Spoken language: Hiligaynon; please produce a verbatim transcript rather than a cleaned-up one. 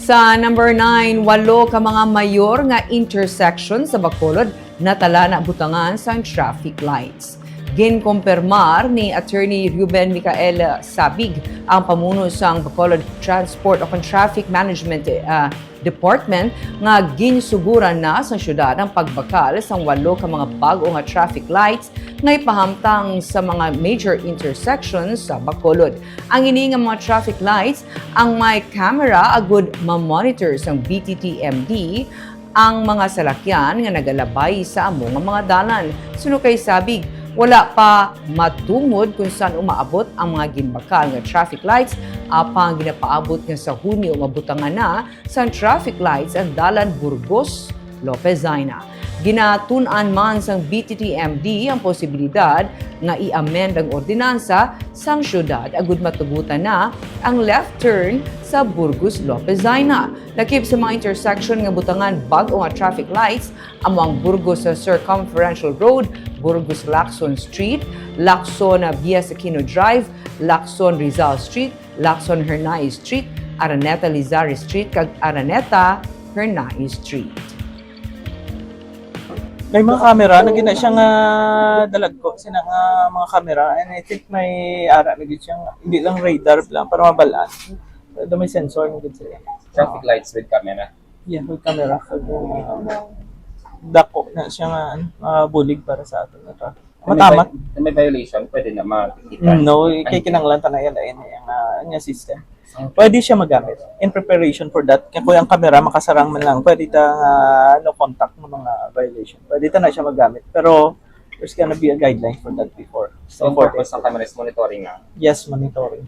Sa number nine, walo ka mga mayor nga intersection sa Bacolod natala na butangan sang traffic lights. Ginkumpirmar ni Attorney Ruben Micael Sabig, ang pamuno sang Bacolod Transport o kon Traffic Management, ah, Department, nga ginsuguran na sang syudad ang pagbakal sang walo ka mga bag-o nga traffic lights nga ipahamtang sa mga major intersections sa Bacolod. Ang ini nga mga traffic lights ang may camera agud ma-monitor sang B T T M D ang mga salakyan nga nagalabay sa amo nga mga dalan. Suno kay Sabig, wala pa matungod kung san umaabot ang mga ginbakal nga traffic lights, apang ginapaabot nga sa Hunyo mabutangan na sang traffic lights ang dalan Burgos Lopez Zaina. Ginatun-an man sang B T T M D ang posibilidad nga i-amend ang ordinansa sang syudad agud matugutan na ang left turn sa Burgos Lopez Zaina. Lakip sa mga intersection nga butangan bag-o nga traffic lights amo ang Burgos Circumferential Road, Burgos Lacson Street, Lacson Bias Aquino Drive, Lacson Rizal Street, Lacson Hernay Street, Araneta Lizari Street, kag Araneta Hernay Street. May mga camera na gina siya nga dalagko sina nga mga camera, and I think may ara na gid siya nga, hindi lang radar lang para mabalaan. Pero may sensor na gid sila. Traffic lights with camera. Yeah, may camera. Kag, uh, dako na siya nga ano, mabulig para sa ato na traffic. Kung may Matamat. vi- kung may violation, pwede na makikita. Mm, no, kay kinahanglan ta na yan, yan, yung, uh, yung system. Pwede siya magamit in preparation for that. Kaya kung ang camera makasarang man lang, pwede ta nga no contact mo mga violation. Pwede ta na siya magamit. Pero there's gonna be a guideline for that before. So, ang Before purpose ng camera is monitoring nga. Yes, monitoring.